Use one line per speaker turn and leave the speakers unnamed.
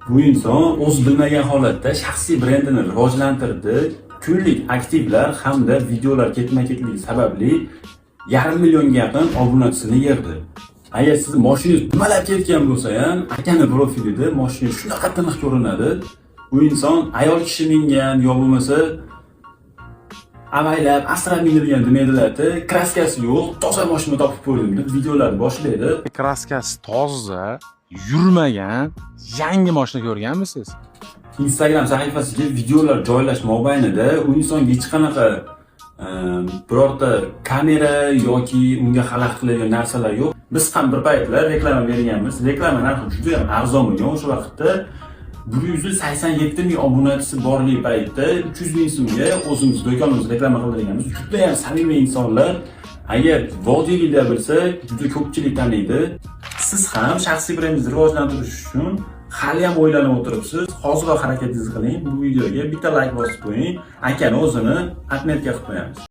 Bu inson o'zi bilmagan holatda shaxsiy brendini rivojlantirdi. Kunlik aktivlar hamda videolar ketma-ketligi sababli 500 000 ga yaqin obunachisini yig'di. Agar sizni moshinangiz dumalab ketgan bo'lsa ham, akani profilida moshina shunaqa tiniq ko'rinadi. Bu inson ayol kishi mingan yo bo'lmasa avaylab, asrab minilgan demaydilarda, краска si yo'q, toza moshina topib qo'ydim deb videolar boshlaydi.
Краска si toza, yurmagan yangi mashina ko'rganmisiz?
Instagram sahifasiga videolar joylash mobaynida u insonga hech qanaqa birorta kamera yoki unga xalaqit qiladigan narsalar yo'q. Biz ham bir paytlar reklama berganmiz. Reklama narxi juda ham arzon bo'lgan o'sha vaqtda, 187 ming obunachisi borli paytda 300 ming so'mga o'zimiz do'konimizni reklama qildirganmiz. Juda ham samimiy insonlar. Agar vodiyliklar bilsa, juda ko'pchilik taniydi. Siz ham shaxsiy brendingizni rivojlantirish uchun hali ham o'ylanib o'tiribsiz. Hoziroq harakatingizni qiling. Bu videoga bitta layk bosib qo'ying. Akani o'zini отметка qilib qo'yamiz.